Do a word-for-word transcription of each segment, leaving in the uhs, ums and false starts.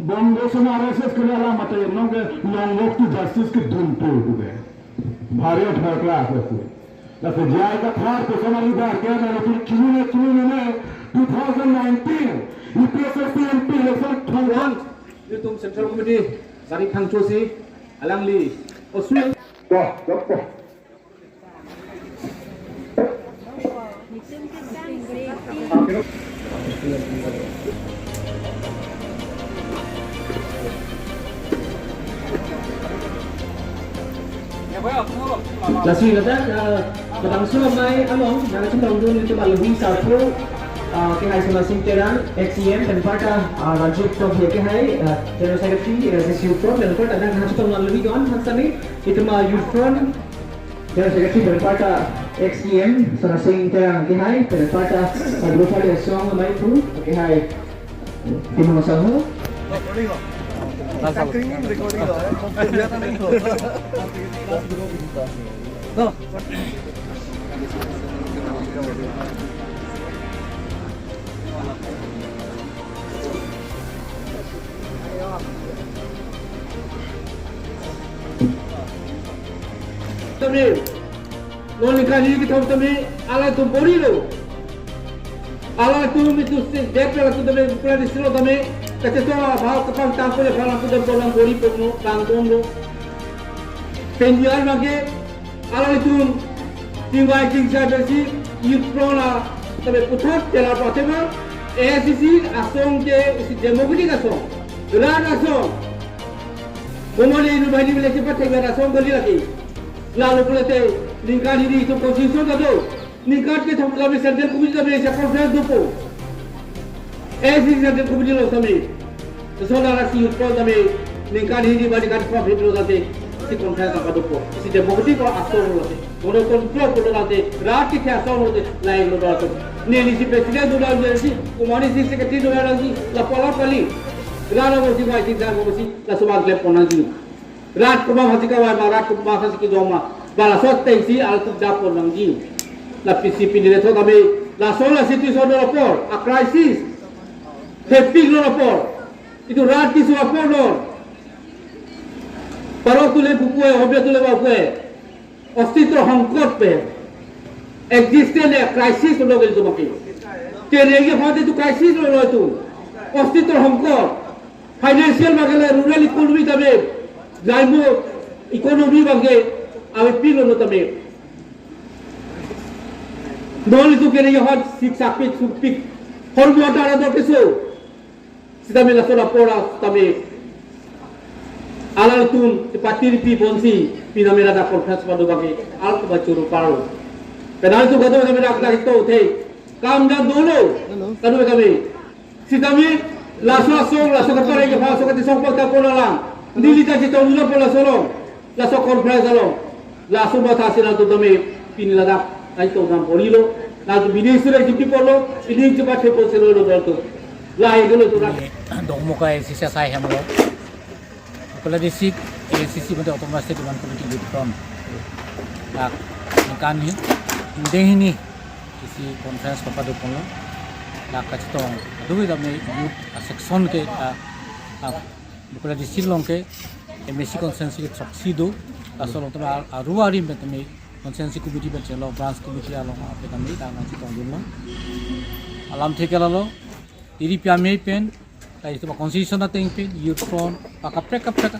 Bongo Sena R S S ke alam mate nonke long walk to justice kedun po pu ke. Bhari athar class pu. Lasi J I Kathar personal leader ke na tu chini na chini na two thousand nineteen U P S S C M P election thong one. Ilitum Central Committee Sari Thangcho si alangli osui. Wah, wah, wah. Lasi ladak, eh, Badangsong Amei along nangchetongdun ilitum alohi sarpo, eh, kehai Sona Sing Terang, ex C M, pen parta, eh, Rajiv Tokbi kehai, eh, General Secretary, eh, A S D C Youth Front, pen parta nangchetong alohi don, hansani, ilitum, eh, Youth Front, General Secretary pen parta ex E M Sona Sing Terang kehai, pen parta Agro Party Asong Amei pu kehai Timung Sangho. Tame, non ningkan hini kethom tame, alangtum bor-ilo. Alangtum itum si det pela tu tame, pula di silo tame, kachetong abang kepang tangkol ya phalang tu tame bolang bor-i pokno, tangkol lo. Pendian mage, alangtum tingbai tingsa bersi, Youth Front la, tame puthot tela patema, A I C C asong ke isi democratic asong, rat asong. Momole inu bahini bile cepat tega asong kali lagi. Lalu pulete ningkan hini itum constitution ta do. Ningkan kethom tame Central Committee tame isi conference dopo. A I C C Central Committee lo tame. Sona lasi Youth Front tame ningkan hini ba ningkan kethom hini lo tame isi conference apa dopo. Isi democratic ko asong lo tame. Mono control ko lo tame. Rat ke asong lo tame. Lain lo tame. Neli si president do lagi si. Kumani si secretary do lagi. Lapu la kali. Lalu mo si vice president mo si. Laso abang klem pon nangji. Rat komat hasi kavai ma, rat komat hasi kejok ma, ba laso atengsi alangtum japon nangji. Lapusi pini le thot kami, laso la situation lo apor, a crisis, hepik lo apor. Itum rat keso apor lo. Parok tule pupu e, hobe tule bapu e. অস্তিত্ব সংকট pay, existence crisis lo gel tum ke. Kereng ke hot itum crisis lo lo itum. অস্তিত্ব সংকট. Financial bangke la rural economy tame, গ্রাম্য economy bangke ave pilo no tame. Non itum kereng ke hot sik sapit supit. Hormu adara do keso. Sitame laso apor tame alangtum chepatiri pi ponsi pini mera da conference pado bangke alangtum ba churu paro. Penang tu kado mera da to the kam da dolo kado kami. Sitame laso asong, laso katore ke laso kati song pota pona lang. Neli ta chitong dolo pona solo. Laso conference along, laso matha si nangtum tame pini ladak ai to nam porilo, nangtum bini sura jipi polo, bini jipa thepo selo lo dol to. Lahai dolo to rak. Dongmoka A I C C asai hem lo. Bankura district A I C C mate Autonomous State Women Committee Youth Front. Dak ningkan hini, indeng hini isi conference papa do ponlo. Dak kachetong adu tame youth section ke, ah, ah, Bankura district along ke M A C constituency ke throksi do. Laso along tame ar-, aru ari pen tame constituency committee pen chelo, branch committee along ape tame ta nangchetongdunlo. Alamthe ke lalo, tiri pi amei pen, ta itum constitution ateng pen, Youth Front, pa kaprek kaprek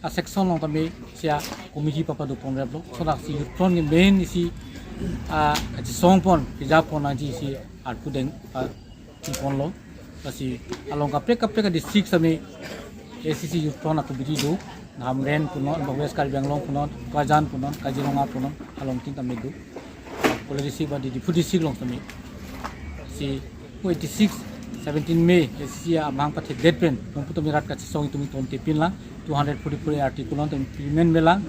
a section along tame isi a committee papa do ponreplo. Laso dak si Youth Front ke main isi, ah, kachesong pon, kejapon nangji isi arpu deng, ah, pi ponlo. Lasi along kaprek kaprek a district tame A I C C Youth Front a committee do. Hamren punon, West Karbi Anglong punon, Bokajan punon, Kaziranga punon, along tin tame do. Bankura district ba Diphu district along tame. Si eighty six, seventeen May, A I C C amang pathe det pen, nong pu tame rat kachesong itum itum te pin lang, two hundred forty-four article along tame implement me lang.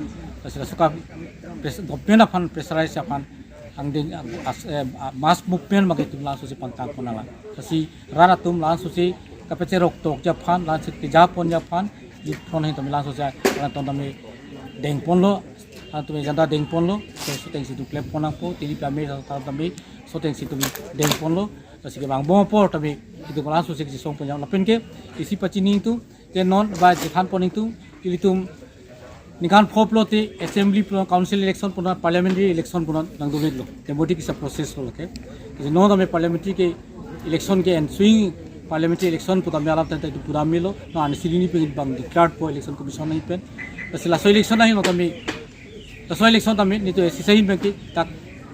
Lasi laso ka pres-, government aphan pressurize aphan angdeng, ah, as, eh, ah, mass movement bangke itum laso si pantang pon lang. Lasi rat atum laso si kapacherok tokji aphan, laso si kejapon ji aphan, Youth Front ahin tame laso si rat atum tame deng ponlo, rat atum agenda deng ponlo, so, so atengsi itum klem pon nangpo, tiri pi amei sa tame, so atengsi itum deng ponlo, Lasi kevang bom apor tame itum laso si kachesong ponji lapen ke isi pachini itum, te non ba chethan pon itum, ilitum ningkan pho pulote assembly pulo council election pulo parliamentary election pulo nangdunlo. Te modi kisa process lo ke. Isi non tame parliamentary ke election ke ensuing parliamentary election pu tame alam tangte itum pura melo. Non ani silini pengit bang declared po election commission ahin pen. Lasi laso election ahin lo tame, laso election tame nelitum sisa ahin pen ke dak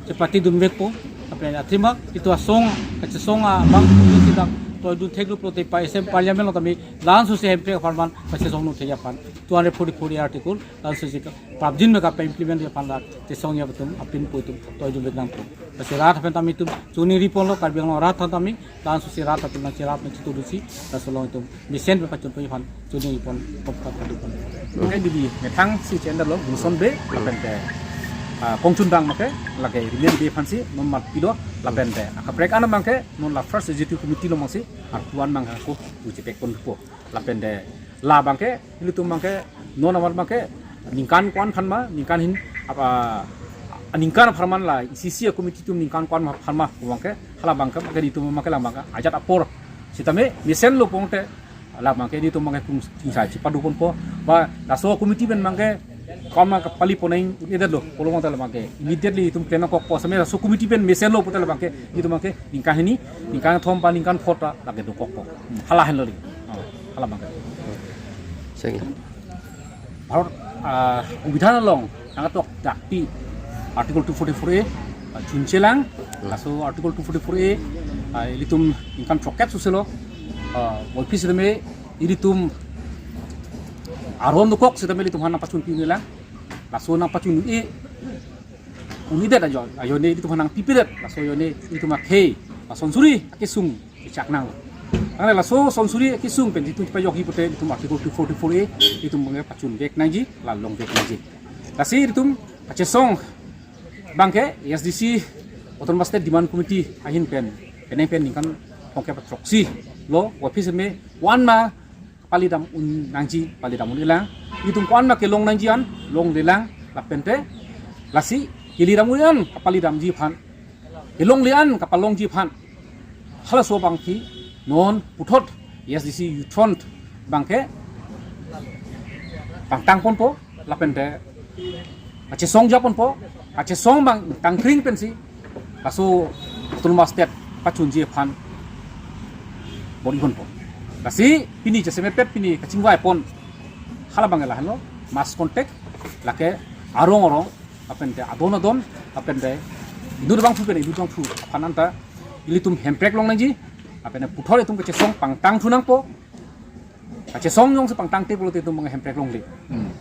chepatidun vekpo. Lapen athema itum asong, kachesong abang, isi dak toidun theklo pulote pa S M parliament lo tame laso si hemprek apharman kachesong nu thek aphan two hundred forty-four A article laso si ka prapjin me kapa-implement aphan dak chesong ya itum apin po itum toidun vek nangpo. Lasi rat aphan tame itum choningri ponlo, Karbi Anglong rat aphan tame laso si rat atum nangcherap nangchitudusi laso along itum mesen pachun ponji aphan choningri pon, pon, pon, pon, pon. Oke, didi methang si channel lo Bunson Bey lapen te, ah, Kongchun Dang make lake rilem de aphan si non mat pilo lapen te akaprek an abang ke non la first executive committee lo mang si arpu an mang ko tu chepek ponpo lapen te labang ke ilitum abang ke non amat abang ke ningkan ko-an aphan ma, ningkan hin apa, ningkan apharman la isi isi committee atum ningkan ko-an aphan ma abang ke, hala abang ke abang ke itum abang ke labang ke ajat apor sitame mesen lo pon te labang ke itum abang ke kung sing sai chepadu ponpo ba laso committee pen abang ke ko-an ma kapali pon nang un-edet lo pulo abang te labang ke immediately itum plan kokpo same laso committee pen mesen lo pulote labang ke itum abang ke ningkan hini, ningkan thom ba ningkan pho ta lake dokokpo. Hmm, hala henlo li. Oh, hala abang ke. Segi. Bharat, ah, Songbidhan along nangketok dakti Article two forty-four A, ah, chunchelang. Hmm. Laso Article two forty-four A, ah, ilitum ningkan throkkep suselo, ah, office tame ilitum aron dokok sitame ilitum aphan nangpachunpi un-elang. Laso nangpachun-e un-edet ajo, ajoine ilitum aphan nangpipedet. Laso ajoine ilitum akhei asonsuri akesung chechak nang. Angle laso sonsuri akesung pen itum chepajokji pulote itum Article two forty-four A itum abang ke pachun vek nangji, la long vek nangji. Lasi itum kachesong abang ke A S D C Autonomous State Demand Committee ahin pen, penang pen ningkan throkkep throksi lo office me ko-an ma kapali dam un nangji, pali dam un-elang. Itum ko-an ma kelong nangji an longlelang lapen te lasi keli dam un an kapali damji aphan, kelongle an kapalongji aphan, halaso abang ke non puthot A S D C Youth Front abang ke pangtang ponpo lapen te kachesong ja ponpo, kachesong abang tangkring pensi laso Autonomous State pachunji aphan bor-i ponpo. Lasi pini jasemet pet pini kachingvai pon hala abang ke lahenlo, mass contact, lake arong arong lapen te adon adon lapen te inut abangphu pen inut abangphu aphan anta ilitum hemprek long nangji lapen te puthot itum kachesong pangtang thu nangpo. Kachesong jongsi pangtangte pulote itum abang hemprek longle. Hmm.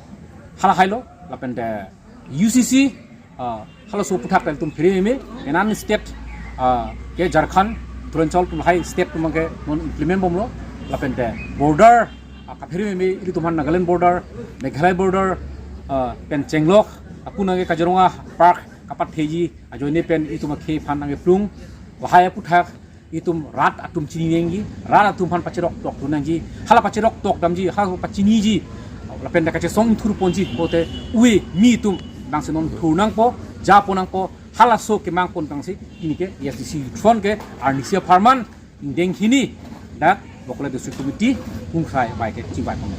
Hala hailo lapen te U C C, ah, halaso aputhak ilitum pherememe, enan state, ah, ke Jharkhand, Uttaranchal atum lahai state atum abang ke non implement bomlo, lapen te border, ah, kapherememe ilitum aphan Nagaland border, Meghalaya border, ah, pen chenglok, apun abang ke Kaziranga Park kapatheji ajoine pen itum akhei aphan nangkeplung, lahai aputhak itum rat atum chini nangji, rat atum aphan pacherok tok dun nangji, hala pacherok tok damji, hala pachiniji, lapen te kachesong thur ponji pulote ui mi atum nangsi non thur nangpo, ja pon nangpo, halaso kemang pon tangsi pini ke A S D C Youth Front ke arnisi apharman ingdeng hini dak Bokolia District Committee Kungkhrai bai ke chingvai pon.